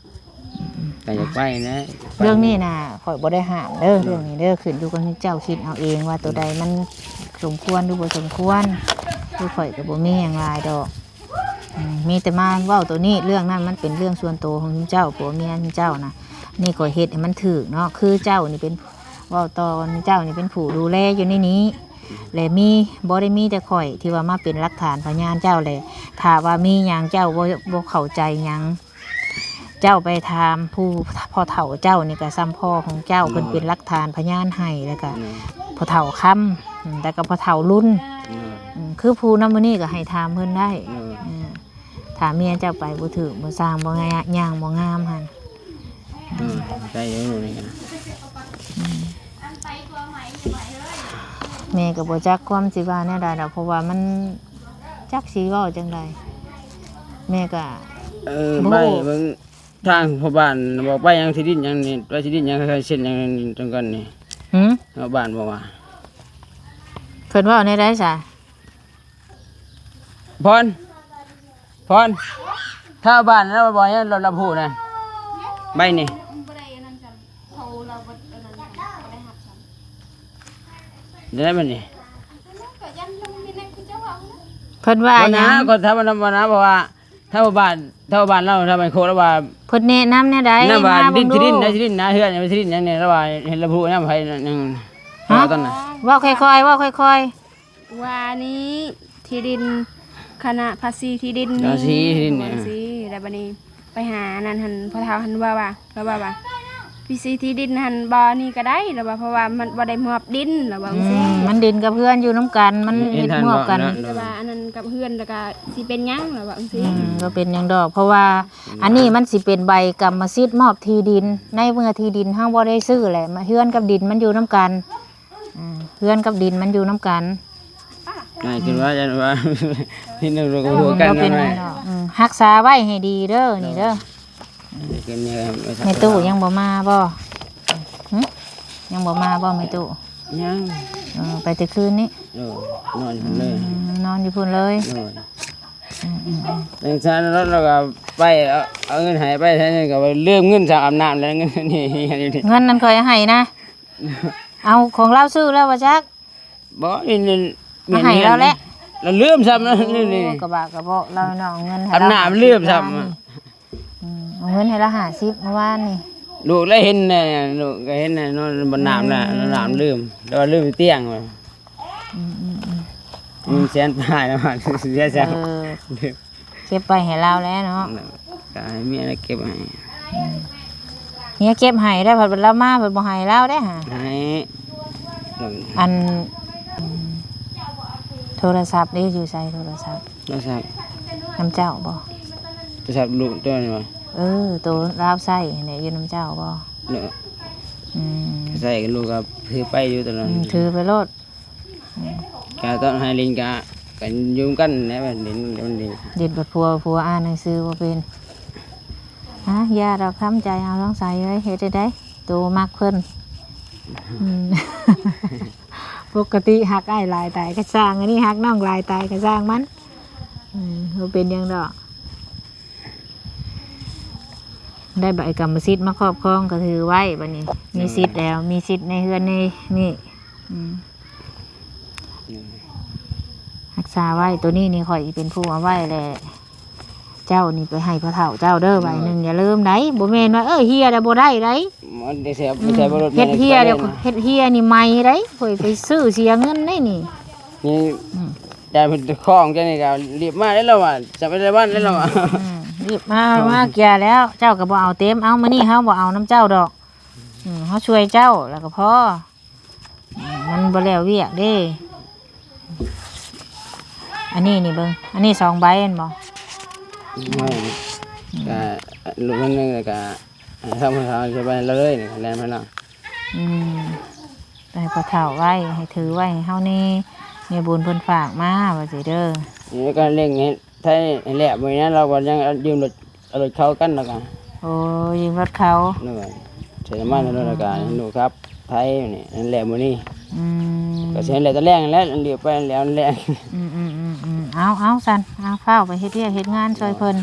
ກະຢາກໄປນະ. ເລື່ອງນີ້ນະ ຂ້ອຍບໍ່ໄດ້ຫ້າມເດີ ໂດຍ ເລື່ອງນີ້ເດີ ຂຶ້ນຢູ່ກັບເຈົ້າຄິດເອົາເອງວ່າໂຕໃດມັນສົມຄວນຫຼືບໍ່ສົມຄວນ ຄືຂ້ອຍກະບໍ່ມີຫຍັງຫຼາຍດອກ. ອືມ ມີແຕ່ມາເວົ້າໂຕນີ້ ເລື່ອງນັ້ນມັນເປັນເລື່ອງສ່ວນໂຕຂອງເຈົ້າ ຜົວເມຍເຈົ້ານະ. ນີ້ຂ້ອຍເຮັດໃຫ້ມັນຖືກເນາະ ຄືເຈົ້ານີ້ເປັນ ເວົ້າຕໍ່ ເຈົ້ານີ້ເປັນຜູ້ດູແລຢູ່ໃນນີ້ ແລະ ມີ ບໍ່ໄດ້ມີແຕ່ຂ້ອຍທີ່ວ່າມາເປັນຫຼັກຖານພະຍານເຈົ້າແຫຼະ. ຖ້າວ່າມີຫຍັງເຈົ້າບໍ່ ບໍ່ເຂົ້າໃຈຫຍັງ ເຈົ້າໄປຖາມຜູ້ພໍ່ເຖົ້າເຈົ້ານີ້ກະສ່ຳພໍ່ຂອງເຈົ້າ ໂດຍ ເພິ່ນເປັນຫຼັກຖານພະຍານໃຫ້ ແລ້ວກະ ໂດຍ ພໍ່ເຖົ້າຄຳ ອືມ ແລ້ວກະພໍ່ເຖົ້າລຸນ ໂດຍ ອືມ ຄືຜູ້ນຳມື້ນີ້ກະໃຫ້ຖາມເພິ່ນໄດ້ ໂດຍ ເອີ ຖ້າເມຍເຈົ້າໄປບໍ່ຖືກບໍ່ຊ່າງ ບໍ່ງາ ຍ່າງບໍ່ງາມຫັ້ນ. ອືມ ໃຊ້ຢູ່ນີ້ນະ ອືມ ແມ່ກະບໍ່ຈັກຄວາມຊິວ່າແນວໃດດອກ ເພາະວ່າມັນ ຈັກຊິເວົ້າຈັ່ງໃດ ແມ່ກະ ເອີ ບໍ່ຮູ້ ໄປເບິ່ງທາງພໍ່ບ້ານ ບອກໄປຫຍັງທີ່ດິນຫຍັງນີ້ ໄປທີ່ດິນຫຍັງ ໃຫ້ເຊັນຫຍັງຈັ່ງກັນນີ້. ຫື ພໍ່ບ້ານບອກວ່າ ເພິ່ນເວົ້າແນວໃດຊະ? ພອນ ພອນ ທ້າວບ້ານລາວບອກຫຍັງ ລາວ ລາວຜູ້ນະ ໃບນີ້ ບໍ່ໄດ້ອັນນັ້ນຊ້ຳ ເຂົາລາວບໍ່ອັນນັ້ນຊ້ຳ ບໍ່ໄດ້ຮັບ ໄດ້ບັດນີ້ ເພິ່ນວ່າຫຍັງ? ບໍ່ນະ ກໍທຳມະດາ ເພາະວ່າ ທາງບ້ານ ທາງບ້ານລາວ ທາງບ້ານໂຄກລາວວ່າ ເພິ່ນແນະນຳແນວໃດ? ນຳວ່າ ມາເບິ່ງດູ ດິນ ທີ່ດິນນະ ທີ່ດິນນະ ເຮືອນທີ່ດິນຫຍັງນີ້ ລາວວ່າເຫັນລາວຜູ້ນຳໃຜນະ ຮະ? ຕອນນັ້ນ ເວົ້າຄ່ອຍໆ ເວົ້າຄ່ອຍໆ ວ່ານີ້ທີ່ດິນ ຄະນະພາສີທີ່ດິນ ພາສີທີ່ດິນ ວ່າຈັ່ງຊີ້ ແລ້ວບັດນີ້ໄປຫາອັນນັ້ນຫັ້ນ ພໍ່ເຖົ້າຫັ້ນວ່າ ວ່າ ລາວວ່າ ວ່າ ພາສີທີ່ດິນຫັ້ນ ບໍ່ນີ້ກໍໄດ້ ລາວວ່າ ເພາະວ່າມັນບໍ່ໄດ້ມອບດິນ ລາວວ່າຈັ່ງຊີ້ ອືມ ມັນດິນກັບເຮືອນຢູ່ນຳກັນ ມັນເຮັດມອບກັນ ແຕ່ວ່າອັນນັ້ນກັບເຮືອນ ແລ້ວກໍຊິເປັນຫຍັງ ລາວວ່າຈັ່ງຊີ້ ອືມ ບໍ່ເປັນຫຍັງດອກ ເພາະວ່າອັນນີ້ມັນຊິເປັນໃບກຳມະສິດມອບທີ່ດິນ ໃນເມື່ອທີ່ດິນເຮົາບໍ່ໄດ້ຊື້ແຫຼະ ເຮືອນກັບດິນມັນຢູ່ນຳກັນ ອືມ ເຮືອນກັບດິນມັນຢູ່ນຳກັນ ງ່າຍຂຶ້ນວ່າ ຢ້ານວ່າ ທີ່ໜຶ່ງກໍຮູ້ກັນ ບໍ່ເປັນຫຍັງດອກ ອືມ ຮັກສາໄວ້ໃຫ້ດີເດີ ນີ້ເດີ ແມ່ຕູ້ຍັງບໍ່ມາບໍ່? ຫຶ? ຍັງບໍ່ມາບໍ່ແມ່ຕູ້? ຍັງ ເອີ ໄປແຕ່ຄືນນີ້ ເອີ ນອນຢູ່ພຸ້ນເລີຍ ອືມ ນອນຢູ່ພຸ້ນເລີຍ ເອີ ອືມໆໆ ຈັ່ງຊັ້ນ ແລ້ວກໍໄປ ເອົາ ເອົາເງິນໃຫ້ໄປ ແທ້ໜຶ່ງກໍລືມເງິນຊຳ ອາບນ້ຳແລ້ວ ເງິນນີ້ ເງິນນັ້ນຂ້ອຍໃຫ້ນະ ເອົາຂອງລາວຊື້ແລ້ວບໍ່ຈັກ ບໍ່ ນີ້ ນີ້ ມາໃຫ້ລາວແຫຼະ ລາວລືມຊ້ຳ ໂອ້ ນີ້ ນີ້ ກະບະກະເບາະລາວເນາະ ເອົາເງິນໃຫ້ລາວ ອາບນ້ຳລືມຊ້ຳ ອືມ ເອົາເງິນໃຫ້ລາວຫ້າສິບມື້ວານນີ້ ລູກລະເຫັນແນ່ ລູກກໍເຫັນແນ່ນອນ ອືມ ອາບນ້ຳລະ ອາບນ້ຳລືມ ແຕ່ວ່າລືມຢູ່ຕຽງວ່າ ອືມໆໆ ເງິນແສນປາຍລະ ເສຍແສນ ເອີ ເກັບໄວ້ໃຫ້ລາວແຫຼະເນາະ ກໍໃຫ້ເມຍລະເກັບໃຫ້ ອືມ ເມຍເກັບໃຫ້ໄດ້ ພັດລາວມາ ພັດບໍ່ໃຫ້ລາວໄດ້ຫາ ໃຫ້ ອັນ ອືມ ໂທລະສັບເດ້ ຢູ່ໃສໂທລະສັບ? ໂທລະສັບ ນຳເຈົ້າບໍ່? ໂທລະສັບລູກໂຕນີ້ຫວາ? ເອີ ໂຕລາວໃຊ້ຫັ້ນແຫຼະ ຢູ່ນຳເຈົ້າບໍ່? ເນາະ ອືມ ໃຊ້ກັບລູກກໍຖືໄປຢູ່ຕະຫຼອດ ອືມ ຖືໄປໂລດ ອືມ ກະຕອນໃຫ້ຫຼິ້ນກະ ກະຢູ່ນຳກັນແຫຼະ ຫຼິ້ນ ຫຼິ້ນ ຫຼິ້ນ ເດັດບັດຜົວ ຜົວອ່ານໜັງສືບໍ່ເປັນ ຮະ ຢ່າດອກ ທຳໃຈເອົາ ນ້ອງໃສເອີຍ ເຮັດໄດ້ໃດ ໂຕມັກເພິ່ນ ອືມ ປົກກະຕິຮັກອ້າຍຫຼາຍຕາຍກະຊ່າງ ອັນນີ້ຮັກນ້ອງຫຼາຍຕາຍກະຊ່າງມັນ ອືມ ບໍ່ເປັນຫຍັງດອກ ໄດ້ໃບກຳມະສິດມາຄອບຄອງກໍຖືໄວ້ ບັດນີ້ມີສິດແລ້ວ ມີສິດໃນເຮືອນໃນນີ້ ອືມ ອືມ ຮັກສາໄວ້ ໂຕນີ້ນີ້ຂ້ອຍຊິເປັນຜູ້ເອົາໄວ້ແຫຼະ ເຈົ້ານີ້ໄປໃຫ້ພໍ່ເຖົ້າເຈົ້າເດີ ອືມ ໃບໜຶ່ງ ຢ່າລືມໄດ໋ ບໍ່ແມ່ນວ່າ ເອີ ເຮ່ຍແລ້ວບໍ່ໄດ້ໄດ໋ ມັນໄດ້ໃຊ້ ອືມ ໃຊ້ບໍ່ລົດ ເຮັດເຮ່ຍ ແມ່ນ ເຮັດເຮ່ຍນີ້ໃໝ່ໄດ໋ ຂ້ອຍໄປຊື້ເສຍເງິນໄດ໋ນີ້ ນີ້ ອືມ ໄດ້ເປັນຂອງເຈົ້ານີ້ກໍລີບມາໄດ້ລະວ່າ ຈະໄປໄດ້ບ້ານໄດ້ລະວ່າ ອືມ ອືມ ລີບມາ ມາເກຍແລ້ວ ເຈົ້າກໍບໍ່ເອົາເຕັມ ເອົາ ມື້ນີ້ເຮົາບໍ່ເອົານຳເຈົ້າດອກ ອືມ ເຮົາຊ່ວຍເຈົ້າ ແລ້ວກໍພໍ ອືມ ມັນບໍ່ແລ້ວວຽກເດ້ ອັນນີ້ນີ້ເບິ່ງ ອັນນີ້ສອງໃບແມ່ນບໍ່? ແມ່ນ ກະລູກຄົນໜຶ່ງ ແລ້ວກະທຳໃຫ້ເຮົາສະບາຍເລີຍ ແລ່ນມາເນາະ ອືມ ໃຫ້ພໍ່ເຖົ້າໄວ້ ໃຫ້ຖືໄວ້ໃຫ້ເຮົາແດ່ ແມ່ບຸນເພິ່ນຝາກມາວ່າຊີ້ເດີ ນີ້ກໍເລັ່ງເຮັດ ໄທແຫຼະ ມື້ນັ້ນລາວກໍຍັງຢືມລົດ ເອົາລົດເຂົາກັນແລ້ວກໍ ໂອ້ ຢືມລົດເຂົາ ໂດຍ ໃສ່ນ້ຳມັນ ອືມ ແລ້ວກໍ ອືມ ໜູຄັບໄທນີ້ ນັ້ນແຫຼະມື້ນີ້ ອືມ ກໍຊິແຫຼະຕອນແລງແຫຼະ ລຽບໄປແລ້ວແຫຼະ ອືມໆໆໆ ເອົາ ເອົາຊັ້ນ ເອົາ ຟ້າວໄປເຮັດວຽກເຮັດງານຊ່ວຍເພິ່ນ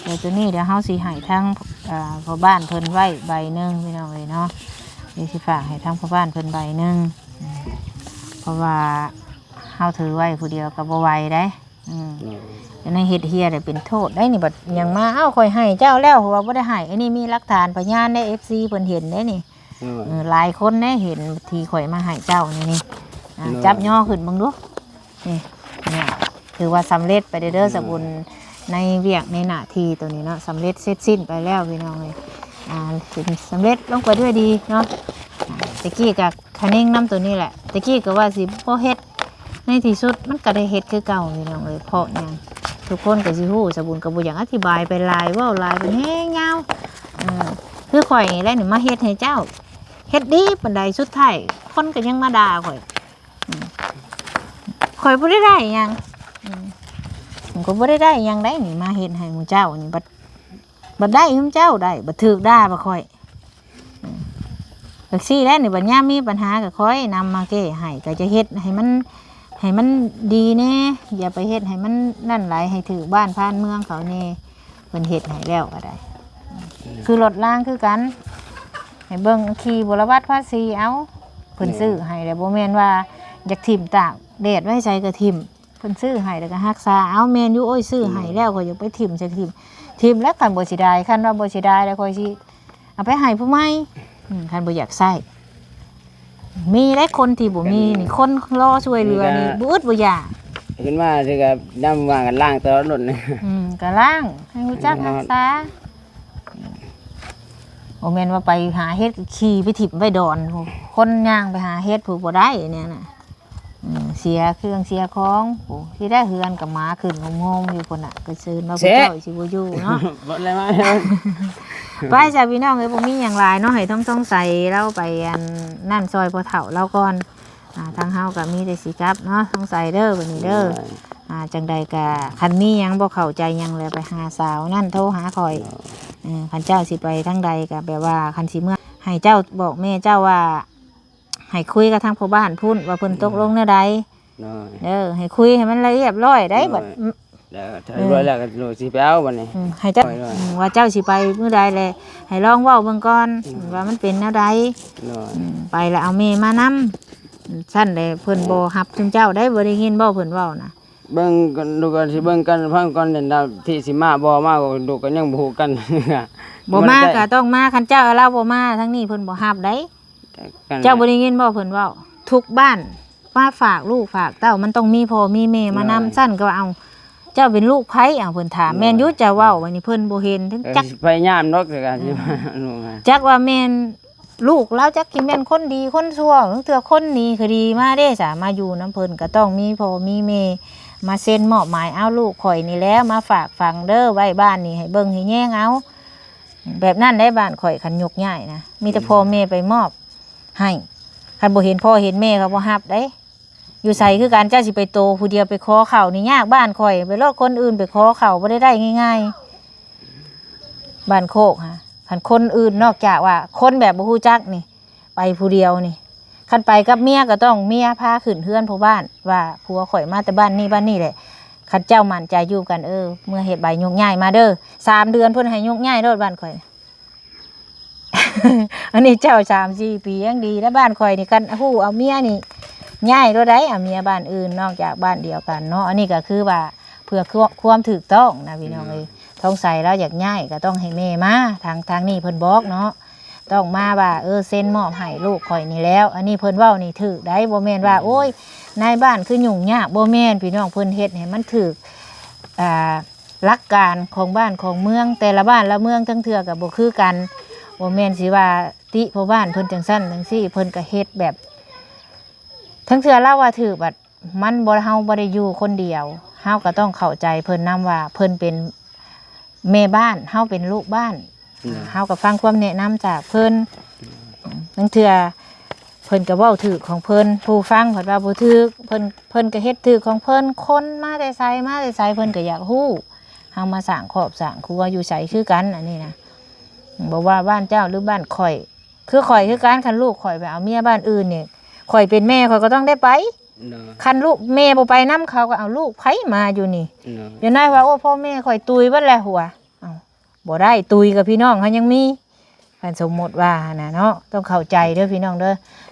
ໂດຍ ດຽວໂຕນີ້ ດຽວເຮົາຊິໃຫ້ທາງ ເອີ ພໍ່ບ້ານເພິ່ນໄວ້ໃບໜຶ່ງ ພີ່ນ້ອງເອີຍເນາະ ດຽວຊິຝາກໃຫ້ທາງພໍ່ບ້ານເພິ່ນໃບໜຶ່ງ ອືມ ເພາະວ່າເຮົາຖືໄວ້ຜູ້ດຽວກໍບໍ່ໄຫວເດ້. ອືມ ໂດຍ ຈັ່ງໃດເຮັດເຮ່ຍໄດ້ເປັນໂທດໄດ໋ນີ້ ບັດຫຍັງມາ ເອົ້າ ຂ້ອຍໃຫ້ເຈົ້າແລ້ວ ເພາະວ່າບໍ່ໄດ້ໃຫ້ ອັນນີ້ມີຫຼັກຖານພະຍານເດ້ ເອັຟຊີ ເພິ່ນເຫັນເດ້ນີ້ ໂດຍ ເອີ ຫຼາຍຄົນເດ້ເຫັນທີ່ຂ້ອຍມາໃຫ້ເຈົ້ານີ້ນີ້ ອ່າ ໂດຍ ຈັບຍໍຂຶ້ນເບິ່ງດູ ນີ້ ນີ້ ຖືວ່າສຳເລັດໄປເດີ ອືມ ສະບຸນ ໃນວຽກໃນໜ້າທີ່ໂຕນີ້ເນາະ ສຳເລັດເສັດສິ້ນໄປແລ້ວ ພີ່ນ້ອງເອີຍ ອ່າ ເປັນສຳເລັດລົງໄປດ້ວຍດີເນາະ ອ່າ ແຕ່ກີ້ກໍ ຂະເໜັງນຳໂຕນີ້ແຫຼະ ແຕ່ກີ້ກໍວ່າຊິບໍ່ເຮັດ ໃນທີ່ສຸດມັນກໍໄດ້ເຮັດຄືເກົ່າ ພີ່ນ້ອງເອີຍ ເພາະຫຍັງ ທຸກຄົນກໍຊິຮູ້ ສາບຸນກໍບໍ່ຢາກອະທິບາຍໄປຫຼາຍ ເວົ້າຫຼາຍມັນແຮງຍາວ ເອີ ຄືຂ້ອຍນີ້ແຫຼະນີ້ມາເຮັດໃຫ້ເຈົ້າ ເຮັດດີປານໃດ ສຸດທ້າຍຄົນກໍຍັງມາດ່າຂ້ອຍ ເອີ ຂ້ອຍບໍ່ໄດ້ໄດ້ຫຍັງ ເອີ ຂ້ອຍກໍບໍ່ໄດ້ໄດ້ຫຍັງໃດ໋ນີ້ ມາເຮັດໃຫ້ໝູ່ເຈົ້ານີ້ ບັດ ບັດໄດ້ນຳເຈົ້າໄດ້ ບັດຖືກດ່າບັດຂ້ອຍ ອືມ ຈັ່ງຊີ້ແຫຼະນີ້ ບັດຍາມມີບັນຫາກໍຄ່ອຍນຳມາແກ້ໃຫ້ ກໍຈະເຮັດໃຫ້ມັນ ໃຫ້ມັນດີແດ່ ຢ່າໄປເຮັດໃຫ້ມັນນັ້ນຫຼາຍ ໃຫ້ຖືກບ້ານຜ່ານເມືອງເຂົາແດ່ ເພິ່ນເຮັດໃຫ້ແລ້ວກໍໄດ້ ອືມ ຄືລົດລາງຄືກັນ ໃຫ້ເບິ່ງ ຂີ່ບົວລະວັດພາສີເອົາ ເພິ່ນ ແມ່ນ ຊື້ໃຫ້ແລ້ວ ບໍ່ແມ່ນວ່າ ຢາກຖິ້ມຕາກແດດໄວ້ໃສກໍຖິ້ມ ເພິ່ນຊື້ໃຫ້ແລ້ວກໍຮັກສາເອົາ. ແມ່ນຢູ່ ໂອ້ຍ ຊື້ໃຫ້ແລ້ວ ອືມ ຂ້ອຍຢາກໄປຖິ້ມໃສກໍຖິ້ມ ຖິ້ມແລ້ວ ຄັນບໍ່ເສຍດາຍ ຄັນວ່າບໍ່ເສຍດາຍແລ້ວ ຂ້ອຍຊິເອົາໄປໃຫ້ຜູ້ໃໝ່ ອືມ ຄັນບໍ່ຢາກໃຊ້. ມີໄດ້ຄົນທີ່ບໍ່ມີນີ້ ຄົນລໍຊ່ວຍເຫຼືອນີ້ ບໍ່ອຶດບໍ່ຢາກ ຂຶ້ນມາຊິກໍຍາມວ່າງກໍລ້າງຕະຫຼອດລົດນີ້ ອືມ ກໍລ້າງ ໃຫ້ຮູ້ຈັກຮັກສາ. ບໍ່ແມ່ນວ່າໄປຫາເຫັດ ຂີ່ໄປຖິ້ມໄວ້ດອນ ຄົນຍ່າງໄປຫາເຫັດຜູ້ບໍ່ໄດ້ແນວນັ້ນ ເອີ ເສຍເຄື່ອງເສຍຂອງ ໂອ້ ທີ່ໄດ້ເຮືອນກັບໝາຂຶ້ນໂຮມໆຢູ່ພຸ້ນນະ ໄປເຊີນວ່າ ເສະ ຜູ້ເຈົ້າຊິບໍ່ຢູ່ເນາະ ບໍ່ໄດ້ມາ ໄປຊະພີ່ນ້ອງເອີຍ ບໍ່ມີຫຍັງຫຼາຍເນາະ ໃຫ້ທອງ ທອງໃສລາວໄປອັນນັ້ນຊ່ອຍພໍ່ເຖົ້າລາວກ່ອນ. ອ່າ ທາງເຮົາກໍມີແຕ່ຊິກັບເນາະ ທອງໃສເດີ ບັດນີ້ເດີ ໂດຍ ອ່າ ຈັ່ງໃດກໍຄັນມີຫຍັງບໍ່ເຂົ້າໃຈຫຍັງແລ້ວ ໄປຫາສາວນັ້ນໂທຫາຂ້ອຍ ໂດຍ ເອີ ຄັນເຈົ້າຊິໄປທາງໃດກໍແບບວ່າ ຄັນຊິເມືອ ໃຫ້ເຈົ້າບອກແມ່ເຈົ້າວ່າ ໃຫ້ຄຸຍກັບທາງພໍ່ບ້ານພຸ້ນ ວ່າເພິ່ນຕົກລົງແນວໃດ ໂດຍ ເດີ ໃຫ້ຄຸຍໃຫ້ມັນລະລຽບລ້ອຍໄດ໋ ໂດຍ ບັດ ແລ້ວຖ້າ ເອີ ຮຽບຮ້ອຍແລ້ວກໍຊິໄປເອົາບັດນີ້ ອືມ ໃຫ້ເຈົ້າ ໂດຍ ອືມ ວ່າເຈົ້າຊິໄປມື້ໃດແຫຼະ ໃຫ້ລອງເວົ້າເບິ່ງກ່ອນ ອືມ ວ່າມັນເປັນແນວໃດ ໂດຍ ອືມ ໄປແລ້ວເອົາແມ່ມານຳ ຊັ້ນແຫຼະເພິ່ນ ໂອ້ ບໍ່ຮັບຊຸມເຈົ້າໄດ໋ ບໍ່ໄດ້ຍິນບໍ່ເພິ່ນເວົ້ານະ ເບິ່ງກ່ອນ ດູກ່ອນ ຊິເບິ່ງກັນ ຟັງກ່ອນ ເດືອນທີ່ຊິມາບໍ່ມາ ກໍດູກໍຍັງບໍ່ຮູ້ກັນ ບໍ່ມາກໍຕ້ອງມາ ຄັນເຈົ້າລາວບໍ່ມາທາງນີ້ ເພິ່ນບໍ່ຮັບໄດ໋. ເຈົ້າບໍ່ໄດ້ຍິນບໍ່ເພິ່ນເວົ້າ ທຸກບ້ານມາຝາກລູກຝາກເຕົ້າ ມັນຕ້ອງມີພໍ່ມີແມ່ມານຳ ຊັ້ນກໍວ່າ ເອົ້າ ເຈົ້າເປັນລູກໃຜ ເອົ້າ ເພິ່ນຖາມ ແມ່ນຢູ່ເຈົ້າເວົ້າ ບັດນີ້ເພິ່ນບໍ່ເຫັນ ເອີ ຈັກ ຊິພະຍາຍາມດອກ ເອີ ຈັກວ່າແມ່ນລູກລາວ ຈັກຊິແມ່ນຄົນດີຄົນຊົ່ວ ລາງເທື່ອຄົນໜີຄະດີມາເດ້ ສາມາດຢູ່ນຳເພິ່ນ ກໍຕ້ອງມີພໍ່ມີແມ່ມາເຊັນມອບໝາຍ ເອົາ ລູກຂ້ອຍນີ້ແຫຼະ ມາຝາກຝັງເດີ ໄວ້ບ້ານນີ້ ໃຫ້ເບິ່ງໃຫ້ແຍງເອົາ. ແບບນັ້ນໄດ໋ ບ້ານຂ້ອຍ ຄັນຍົກຍ້າຍນະ ມີແຕ່ ອືມ ພໍ່ແມ່ໄປມອບໃຫ້ ຄັນບໍ່ເຫັນພໍ່ເຫັນແມ່ ເຂົາບໍ່ຮັບໄດ໋. ຢູ່ໃສຄືກັນ ເຈົ້າຊິໄປໂຕຜູ້ດຽວໄປຂໍເຂົ້ານີ້ຍາກ ບ້ານຂ້ອຍ ໄປໂລດ ຄົນອື່ນໄປຂໍເຂົ້າບໍ່ໄດ້ໄດ້ງ່າຍໆ ບ້ານໂຄກຫະ ຄັນຄົນອື່ນ ນອກຈາກວ່າຄົນແບບບໍ່ຮູ້ຈັກນີ້ ໄປຜູ້ດຽວນີ້ ຄັນໄປກັບເມຍກໍຕ້ອງເມຍພາຂຶ້ນເຮືອນພໍ່ບ້ານ ວ່າຜົວຂ້ອຍມາແຕ່ບ້ານນີ້ບ້ານນີ້ແຫຼະ ຄັນເຈົ້າໝັ້ນໃຈຢູ່ກັນ ເອີ ເມືອເຮັດໃບຍົກຍ້າຍມາເດີ ສາມເດືອນເພິ່ນໃຫ້ຍົກຍ້າຍໂລດ ບ້ານຂ້ອຍ ອັນນີ້ເຈົ້າສາມສີ່ປີຍັງດີ ແລ້ວບ້ານຂ້ອຍນີ້ ຄັນຮູ້ເອົາເມຍນີ້ຍ້າຍໂລດໄດ໋ ເອົາເມຍບ້ານອື່ນ ນອກຈາກບ້ານດຽວກັນເນາະ ອັນນີ້ກໍຄືວ່າເພື່ອຄວາມຖືກຕ້ອງນະ ພີ່ນ້ອງເອີຍ ອືມ ທອງໃສລາວຢາກຍ້າຍ ກໍຕ້ອງໃຫ້ແມ່ມາ ທາງ ທາງນີ້ເພິ່ນບອກເນາະ ຕ້ອງມາວ່າ ເອີ ເຊັນມອບໃຫ້ລູກຂ້ອຍນີ້ແລ້ວ ອັນນີ້ເພິ່ນເວົ້ານີ້ຖືກໄດ໋ ບໍ່ແມ່ນວ່າ ອືມ ໂອ້ຍ ນາຍບ້ານຄືຫຍຸ້ງຍາກ ບໍ່ແມ່ນ ພີ່ນ້ອງ ເພິ່ນເຮັດໃຫ້ມັນຖືກ ອ່າ ຫຼັກການຂອງບ້ານຂອງເມືອງ ແຕ່ລະບ້ານລະເມືອງ ລາງເທື່ອກໍບໍ່ຄືກັນ ບໍ່ແມ່ນຊິວ່າຕິພໍ່ບ້ານເພິ່ນຈັ່ງຊັ້ນຈັ່ງຊີ້ ເພິ່ນກໍເຮັດແບບ ລາງເທື່ອລາວວ່າຖືກ ບັດມັນບໍ່ ເຮົາບໍ່ໄດ້ຢູ່ຄົນດຽວ ເຮົາກໍຕ້ອງເຂົ້າໃຈເພິ່ນນຳວ່າເພິ່ນເປັນແມ່ບ້ານ ເຮົາເປັນລູກບ້ານ ໂດຍ ເຮົາກໍຟັງຄວາມແນະນຳຈາກເພິ່ນ ລາງເທື່ອເພິ່ນກໍເວົ້າຖືກຂອງເພິ່ນ ຜູ້ຟັງເພິ່ນວ່າບໍ່ຖືກ ເພິ່ນ ເພິ່ນກໍເຮັດຖືກຂອງເພິ່ນ ຄົນມາແຕ່ໃສ ມາແຕ່ໃສ ເພິ່ນກໍຢາກຮູ້ ເຮົາມາສ້າງຄອບສ້າງຄົວຢູ່ໃສຄືກັນ ອັນນີ້ນະ ບໍ່ວ່າບ້ານເຈົ້າ ຫຼື ບ້ານຂ້ອຍ ຄືຂ້ອຍຄືກັນ ຄັນລູກຂ້ອຍໄປເອົາເມຍບ້ານອື່ນນີ້ ຂ້ອຍເປັນແມ່ ຂ້ອຍກໍຕ້ອງໄດ້ໄປ ໂດຍ ຄັນລູກແມ່ບໍ່ໄປນຳ ເຂົາກໍເອົາລູກໃຜມາຢູ່ນີ້ ໂດຍ ຢ່ານ້ອຍວ່າ ໂອ້ ພໍ່ແມ່ຂ້ອຍຕຸຍເບິດແລ້ວ ຫົວ ເອົ້າ ບໍ່ໄດ້ ຕຸຍກັບພີ່ນ້ອງເຮົາຍັງມີ ຄັນສົມມຸດວ່າຫັ້ນນະເນາະ ຕ້ອງເຂົ້າໃຈເດີພີ່ນ້ອງເດີ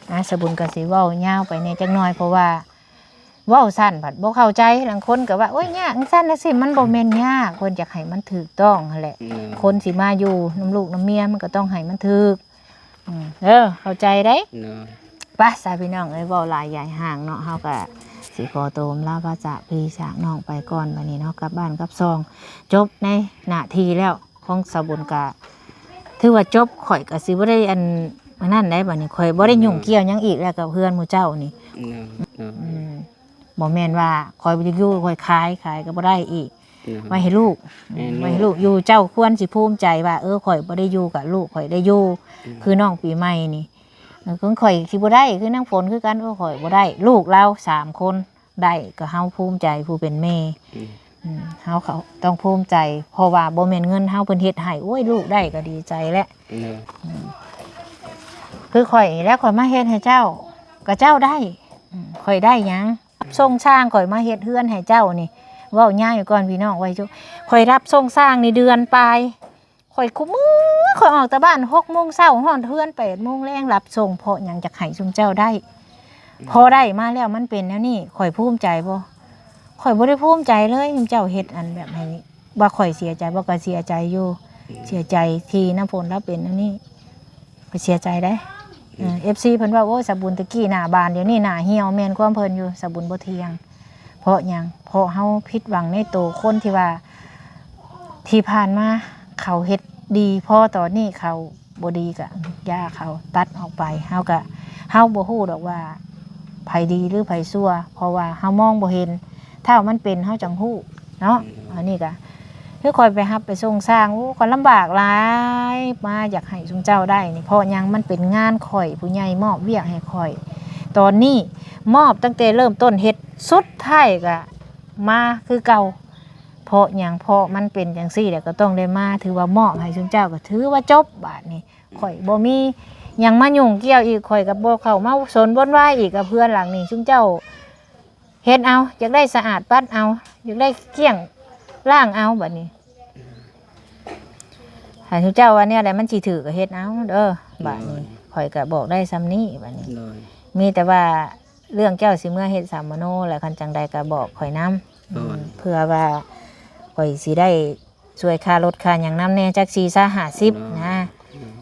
ອາ ສະບຸນກໍຊິເວົ້າຍາວໄປແດ່ຈັກໜ່ອຍ ເພາະວ່າເວົ້າສັ້ນພັດບໍ່ເຂົ້າໃຈ ລາງຄົນກໍວ່າ ໂອ້ຍ ຍາກຈັ່ງຊັ້ນຈັ່ງຊີ້ ມັນບໍ່ແມ່ນຍາກ ເພິ່ນຢາກໃຫ້ມັນຖືກຕ້ອງຫັ້ນແຫຼະ ໂດຍ ຄົນຊິມາຢູ່ນຳລູກນຳເມຍ ມັນກໍຕ້ອງໃຫ້ມັນຖືກ ອືມ ເອີ ເຂົ້າໃຈໄດ໋ ໂດຍ ໄປຊະພີ່ນ້ອງເອີຍ ເວົ້າຫຼາຍຢາຍຫ່າງເນາະ ເຮົາກໍຊິຂໍໂຕລາພາຈາກພີ່ຈາກນ້ອງໄປກ່ອນ ບັດນີ້ເນາະ ກັບບ້ານກັບຊ່ອງ ຈົບໃນໜ້າທີ່ແລ້ວ ຂອງສາວບຸນກະຖືວ່າຈົບ ຂ້ອຍກະຊິບໍ່ໄດ້ອັນ ອັນນັ້ນໃດ໋ ບັດນີ້ຂ້ອຍບໍ່ໄດ້ຫຍຸ້ງກ່ຽວຫຍັງອີກແລ້ວກັບເຮືອນໝູ່ເຈົ້ານີ້ ໂດຍ ໂດຍ ອືມ ບໍ່ແມ່ນວ່າຂ້ອຍບໍ່ຢາກຢູ່ ຂ້ອຍຂາຍ ຂາຍກໍບໍ່ໄດ້ອີກ ໂດຍ ໄວ້ໃຫ້ລູກ ແມ່ນ ໄວ້ໃຫ້ລູກຢູ່ ເຈົ້າຄວນຊິພູມໃຈວ່າ ເອີ ຂ້ອຍບໍ່ໄດ້ຢູ່ກະລູກຂ້ອຍໄດ້ຢູ່ ອືມ ຄືນ້ອງປີໃໝ່ນີ້ ເອີ ຂອງຂ້ອຍຊິບໍ່ໄດ້ ຄືນາງຝົນຄືກັນ ໂອ້ ຂ້ອຍບໍ່ໄດ້ ລູກລາວສາມຄົນ ໄດ້ກໍເຮົາພູມໃຈຜູ້ເປັນແມ່ ອືມ ອືມ ເຮົາ ເຮົາຕ້ອງພູມໃຈ ເພາະວ່າບໍ່ແມ່ນເງິນເຮົາເພິ່ນເຮັດໃຫ້ ໂອ້ຍ ລູກໄດ້ກໍດີໃຈແລ້ວ ໂດຍ ອືມ ຄືຂ້ອຍນີ້ແຫຼະ ຂ້ອຍມາເຮັດໃຫ້ເຈົ້າ ກໍເຈົ້າໄດ້ ອືມ ຂ້ອຍໄດ້ຫຍັງ? ສົ່ງຊ່າງຂ້ອຍມາເຮັດເຮືອນໃຫ້ເຈົ້ານີ້ ເວົ້າຍາວກ່ອນພີ່ນ້ອງ ໄວ້ຈຸ ຂ້ອຍຮັບສົ່ງຊ່າງນີ້ເດືອນປາຍ ຂ້ອຍຄູ່ມື້ ຂ້ອຍອອກແຕ່ບ້ານຫົກໂມງເຊົ້າ ຮອດເຮືອນແປດໂມງແລງ ຮັບສົ່ງ ເພາະຫຍັງ? ຢາກໃຫ້ຊຸມເຈົ້າໄດ້ ພໍໄດ້ມາແລ້ວມັນເປັນແນວນີ້ ຂ້ອຍພູມໃຈບໍ່? ຂ້ອຍບໍ່ໄດ້ພູມໃຈເລີຍ ເຈົ້າເຮັດອັນແບບໃຫ້ ວ່າຂ້ອຍເສຍໃຈບໍ່? ກໍເສຍໃຈຢູ່ ເສຍໃຈທີ່ນ້ຳຝົນລາວເປັນແນວນີ້ ຂ້ອຍເສຍໃຈເດ້. ເອີ ເອັຟຊີເພິ່ນເວົ້າ ໂອ້ຍ ສາວບຸນຕະກີ້ໜ້າບານ ດຽວນີ້ໜ້າຫ່ຽວ ແມ່ນຄວາມເພິ່ນຢູ່ ສາວບຸນບໍ່ທ່ຽງ. ເພາະຫຍັງ? ເພາະເຮົາຜິດຫວັງໃນໂຕຄົນທີ່ວ່າ ທີ່ຜ່ານມາເຂົາເຮັດດີ ພໍຕອນນີ້ເຂົາບໍ່ດີກະຢ່າເຂົາ ຕັດອອກໄປ. ເຮົາກະ ເຮົາບໍ່ຮູ້ດອກວ່າໃຜດີຫຼືໃຜຊົ່ວ ເພາະວ່າເຮົາມອງບໍ່ເຫັນ ຖ້າມັນເປັນເຮົາຈັ່ງຮູ້ເນາະ. ອັນນີ້ກະຄືຂ້ອຍໄປຮັບໄປສົ່ງຊ່າງ ໂອ້ ຂ້ອຍລຳບາກຫຼາຍ ມາຢາກໃຫ້ຊຸມເຈົ້າໄດ້ນີ້ ເພາະຫຍັງ? ມັນເປັນງານຂ້ອຍ ຜູ້ໃຫຍ່ມອບວຽກໃຫ້ຂ້ອຍ ຕອນນີ້ມອບຕັ້ງແຕ່ເລີ່ມຕົ້ນເຮັດ ສຸດທ້າຍກະມາຄືເກົ່າ. ເພາະຫຍັງ? ເພາະມັນເປັນຈັ່ງຊີ້ແຫຼະ ກໍຕ້ອງໄດ້ມາ ຖືວ່າມອບໃຫ້ຊຸມເຈົ້າ ກໍຖືວ່າຈົບບາດນີ້. ຂ້ອຍບໍ່ມີຫຍັງມາຫຍຸ້ງກ່ຽວອີກ ຂ້ອຍກໍບໍ່ເຂົ້າມາສົນວຸ້ນວາຍອີກກັບເຮືອນຫຼັງນີ້. ຊຸມເຈົ້າເຮັດເອົາ ຢາກໄດ້ສະອາດປັດເອົາ ຢາກໄດ້ກ້ຽງລ້າງເອົາ ບາດນີ້ ໃຫ້ຊຸມເຈົ້າວ່າແນວໃດມັນຊິຖືກກໍເຮັດເອົາເດີ. ບາດນີ້ ໂດຍ ຂ້ອຍກໍບອກໄດ້ຊ່ຳນີ້ ບາດນີ້ ໂດຍ ມີແຕ່ວ່າ ເລື່ອງເຈົ້າຊິເມືອເຮັດສຳມະໂນ ແລະ ຄັນຈັ່ງໃດກໍບອກຂ້ອຍນຳ ໂດຍ ເພື່ອວ່າຂ້ອຍຊິໄດ້ຊ່ວຍຄ່າລົດຄ່າຫຍັງນຳແດ່ ຈັກສີ່ຊາຫ້າສິບ ໂດຍ ນະ.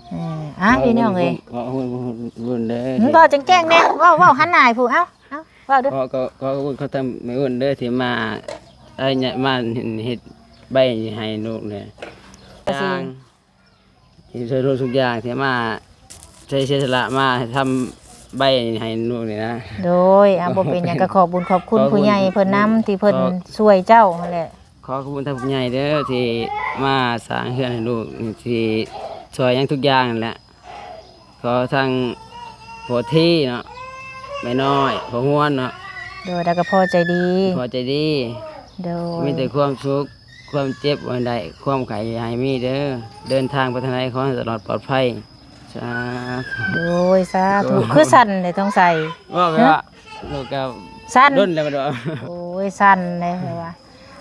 ເອີ ອ່ະ ພີ່ນ້ອງເອີຍ ເວົ້າເວົ້າເວົ້າເວົ້າເວົ້າເດີ ເວົ້າແຈ້ງໆແດ່ ເວົ້າ ເວົ້າຫັນໜ້າໃຫ້ຜູ້ ເອົ້າ ເອົ້າ ເວົ້າເດີ. ຂໍ ຂໍ ຂໍຂອບຄຸນຂອບໃຈແມ່ອຸ່ນເດີ ທີ່ມາ ເອີ ມາເຮັດໃບໃຫ້ລູກເດີ ທີ່ຊ່ວຍທຸກຢ່າງ ທີ່ມາໃຊ້ເສຍສະຫຼະມາທຳໃບໃຫ້ລູກນີ້ນະ. ໂດຍ ອ່າ ບໍ່ເປັນຫຍັງ ກໍຂອບບຸນຂອບຄຸນ ຂອບຄຸນ ຜູ້ໃຫຍ່ເພິ່ນນຳ ທີ່ເພິ່ນ ຂໍ ຊ່ວຍເຈົ້າຫັ້ນແຫຼະ. ຂໍຂອບຄຸນທາງຜູ້ໃຫຍ່ເດີ ທີ່ມາສ້າງເຮືອນໃຫ້ລູກ ທີ່ຊ່ວຍຫຍັງທຸກຢ່າງນັ້ນແຫຼະ. ຂໍທັງພໍ່ທີເນາະ ແມ່ນ້ອຍ ພໍ່ຮວນເນາະ ໂດຍ ແລ້ວກໍພໍ່ໃຈດີ ພໍ່ໃຈດີ ໂດຍ ມີແຕ່ຄວາມສຸກ ຄວາມເຈັບບໍ່ໃຫ້ໄດ້ ຄວາມໄຂ້ຢ່າໃຫ້ມີເດີ ເດີນທາງໄປທາງໃດຂໍໃຫ້ຕະຫຼອດປອດໄພ ສາທຸ ໂດຍ ສາທຸ ຄືສັ່ນແທ້ທອງໄຊ ເວົ້າແບບວ່າ ຮະ? ລູກກໍສັ່ນ ດົນແລ້ວ ໂອ້ຍ ສັ່ນເດ້ ແບບວ່າ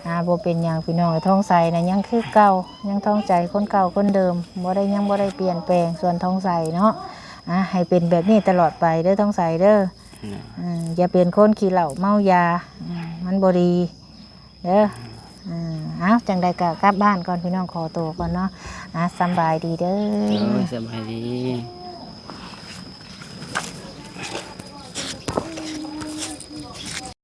ອ່າ ບໍ່ເປັນຫຍັງພີ່ນ້ອງເອີຍ ທອງໃສນະຍັງຄືເກົ່າ ຍັງທອງໃສຄົນເກົ່າຄົນເດີມ ບໍ່ໄດ້ ຍັງບໍ່ໄດ້ປ່ຽນແປງ ສ່ວນທອງໃສເນາະ ອ່າ ໃຫ້ເປັນແບບນີ້ຕະຫຼອດໄປເດີທອງໃສເດີ ອືມ ອືມ ຢ່າເປັນຄົນຂີ້ເຫຼົ້າເມົາຢາ ອືມ ມັນບໍ່ດີເດີ ອືມ ເອົາ ຈັ່ງໃດກໍກັບບ້ານກ່ອນ ພີ່ນ້ອງຂໍໂຕກ່ອນເນາະ ອ່າ ສຳບາຍດີເດີ ໂດຍ ສະບາຍດີ.